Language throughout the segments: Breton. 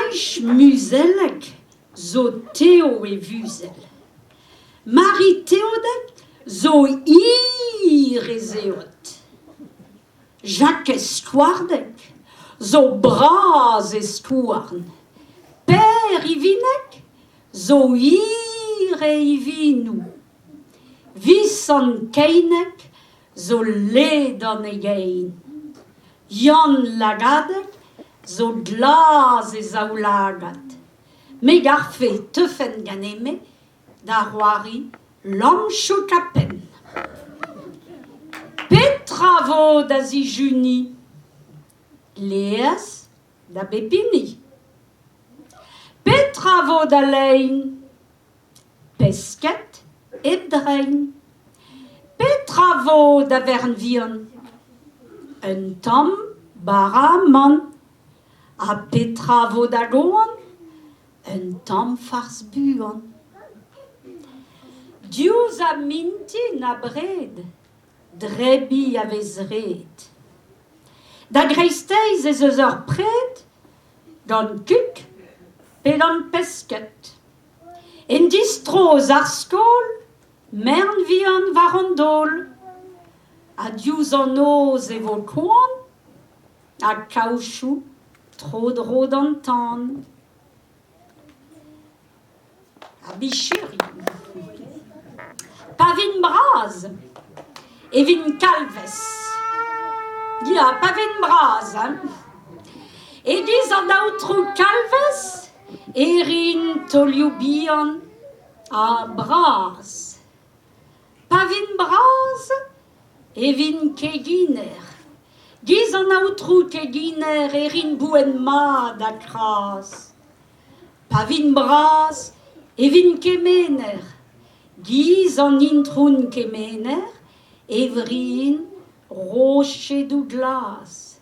Fañch Muzellec zo tev e vuzell. Mari Teodek zo hir he zeod. Jakez Skouarneg zo bras e skouarn. Per Ivineg zo hir e ivinoù. Visant Keineg zo ledan e gein. Yann Lagadeg zo glas e zaoulagad. Me 'garfe 'teufen ganin-me da c'hoari lamm-chouk-ha-penn. Petra 'vo da zijuniñ ? Laezh da bep hini. Petra 'vo da lein ? Pesked hep drein. Petra 'vo da verenn-vihan ? Un tamm bara amann. Ha petra 'vo da goan ? Un tamm farz buan. Diouzh ar mintin abred, drebiñ a vez ret. Da greisteiz ez eus ur pred gant kig pe gant pesked. En distro eus ar skol, merenn-vihan war an daol. Ha diouzh an noz e vo koan ha kaochoù tro-dro d'an tan. Ha micherioù. Pa vin bras e vin kalvez. Ya, pa vin bras, hein. E-giz an aotrou Kalvez e rin taolioù bihan ha bras. Pa vin bras e vin keginer. Giz an aotrou keginer e rin boued mat ha kras. Pa vin bras e vin kemener. Giz an itron kemener e vrin rochedoù glas.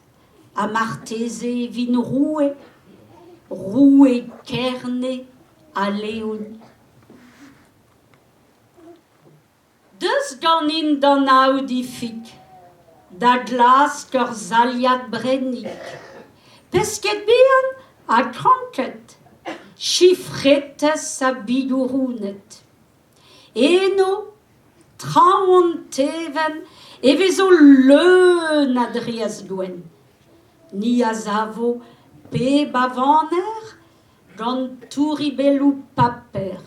Ha marteze e vin roue, roue Kerne ha Leon. Deus ganin d'an aod Ifig da glask ur saliad brennig. Pesked bihan ha kranked, chifretez ha bigourouned. Eno, traoñ an tevenn, e vezo leun a draezh gwenn. Ni a savo pep a vaner gant touribelloù paper.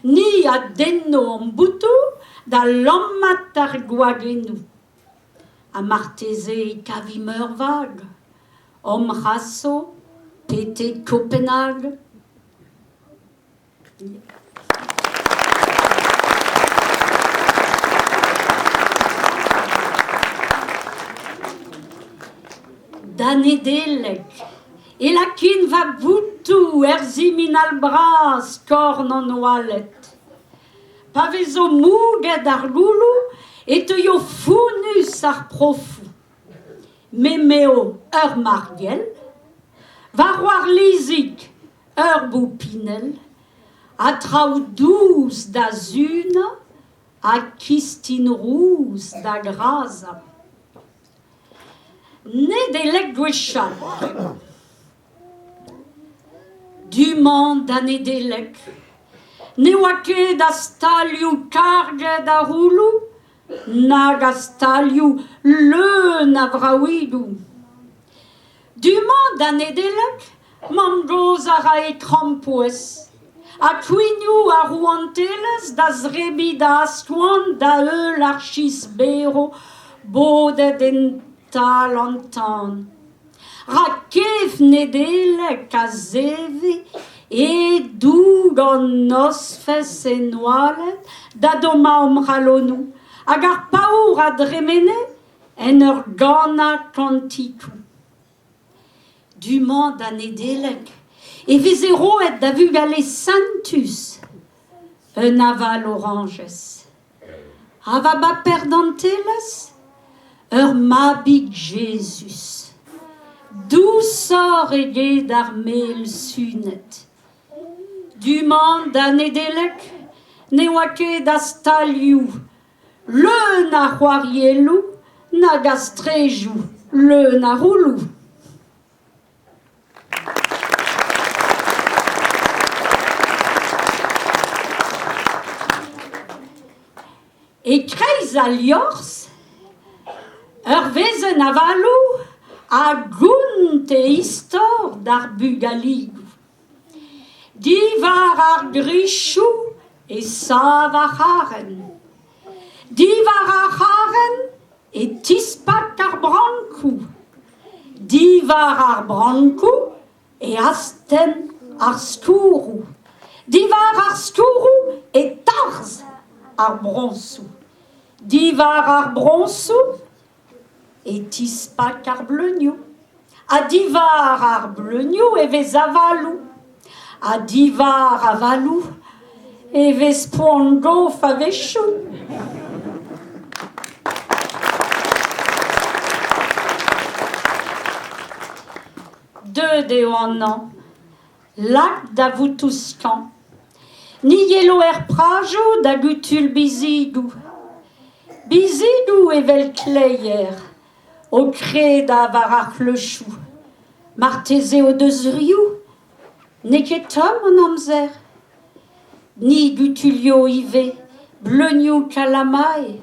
Ni a denno hon botoù da lammat ar gwagennoù. Ha marteze e kavimp ur vag, hom c'haso betek Kopenhag. Da Nedeleg e lakin va botoù er siminal bras korn an oaled. Pa vezo mouget ar gouloù e teuio fonnus ar profoù. Me m'eo ur margell, va c'hoar Lizig ur boupinell, ha traoù dous da sunañ ha kistin rous da grazañ. Nedeleg gwechall. Du-mañ da Nedeleg ne oa ket a stalioù karget a rouloù nag a stalioù leun a vraouigoù. Du-mañ da Nedeleg, mamm-gozh a rae krampouezh ha kouignoù ar rouantelezh da zebriñ da askoan da-heul ar chiz-berv bodet en tal an tan. Rak kef Nedeleg a zeve e-doug an nozvezh en oaled da dommañ hom c'halonoù hag ar paour a dremene en ur ganañ kantikoù. Du-mañ da Nedeleg e veze roet da vugale sentus un aval orañjez. Ha va baper dantelezh ur mabig Jezuz, dousoc'h eget ar mel sunet. Du-mañ da Nedeleg ne oa ket a stalioù leun a c'hoarielloù nag a strejoù leun a rouloù. E-kreiz al liorzh, ur wezenn avaloù a gont e istor d'ar bugaligoù. Diwar ar gwrizioù e sav ar c'harenn. Diwar ar c'harenn e tispak ar brankoù. Diwar ar brankoù e astenn ar skourroù. Diwar ar skourroù e tarzh ar broñsoù. Diwar ar broñsoù e tispak ar bleunioù. Ha diwar ar bleunioù e vez avaloù. Ha diwar avaloù e vez poan-gof a-wechoù. Deuet eo an hañv, lak da votoù skañv. Ni 'yelo er prajoù da gutul bizigoù. Bizigoù evel kleier o kredañ war ar c'hleuchoù. Marteze o deus riv, n'eo ket tomm an amzer. Ni 'gutulio ivez bleunioù kalamai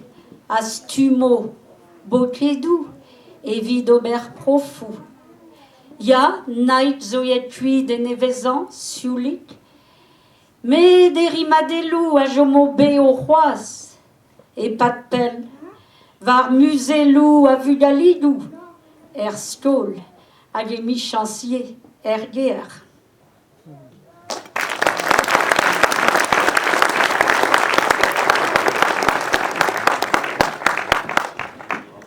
ha stummo bokedoù evit ober profoù. Ya, Naig zo aet kuit en nevezañ, sioulik. Met e rimadelloù a chomo bev c'hoazh e-pad pell, war muzelloù a vugaligoù er skol hag emichañs ivez er gêr.